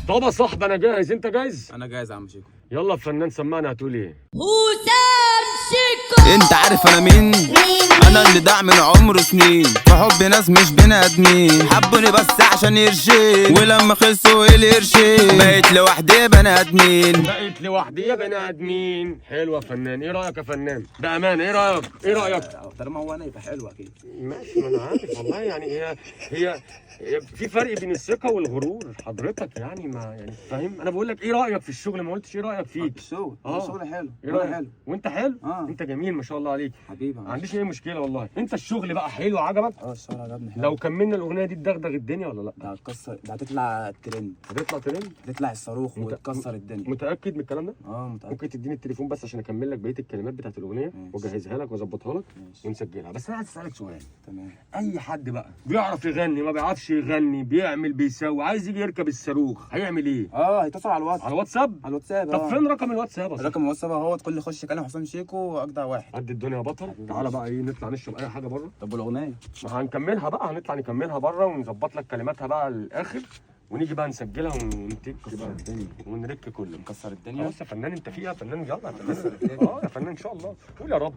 طب يا صاحبي انا جاهز، انت جاهز؟ انا جاهز يا عم شيكو. يلا يا فنان سمعنا هتقول ايه؟ وسام شيكو. انت عارف انا مين؟ انا اللي داع من عمره سنين في حب ناس مش بني ادمين، حبوني بس عشان قرشين، ولما خلصوا القرشين بقيت لوحدي بني ادمين. بقيت لوحدي يا بني ادمين. حلوة يا فنان، ايه رايك يا فنان؟ بامانه ايه رايك؟ ايه رايك؟ طالما هو انا يبقى حلو اكيد. ماشي، ما انا عارف والله. يعني هي في فرق بين الثقة والغرور حضرتك، يعني ما يعني فاهم. انا بقول لك ايه رايك في الشغل، ما قلتش ايه رايك فيك. الشغل آه. الشغل حلو. ايه رايك؟ حلو. وانت حلو؟ آه. انت جميل ما شاء الله عليك. حبيبي. ما عنديش اي مشكلة والله. انت الشغل بقى حلو عجبك؟ اه الشغل عجبني حلو. لو كملنا الاغنية دي تدغدغ الدنيا ولا لا؟ ده هتكسر، ده هتطلع الترند. هتطلع ترند؟ هتطلع الصاروخ وتكسر الدنيا. متاكد من الكلام ده؟ اه متاكد. ممكن تديني التليفون بس عشان اكمل لك بقية الكلمات بتاعت الاغنية واجهزها لك واظبطها لك ونسجلها. بس انا عايز اسالك سؤال. تمام. اي حد بقى بيعرف يغني ما بيعرفش يغني، بيعمل بيسوي، عايز يجي يركب الصاروخ، هيعمل ايه؟ اه هيتصل على الواتس. على الواتساب؟ على الواتساب. طب فين رقم الواتساب اصلا؟ رقم الواتساب اهو، كل خش كلام حسام شيكو واجدع واحد. قد الدنيا يا بطل. تعالى بقى ايه نطلع نشرب اي حاجة بره. طب والاغنية؟ ما هنكملها بقى، هنطلع نكملها بره ونظبط لك كلماتها بقى للاخر، ونيجي بقى نسجلها ونتك بقى الدنيا. ونرك كله. مكسر الدنيا. خلاص يا فنان، انت فيها فنان. يلا يا فنان. اه يا فنان ان شاء الله. قول يا رب.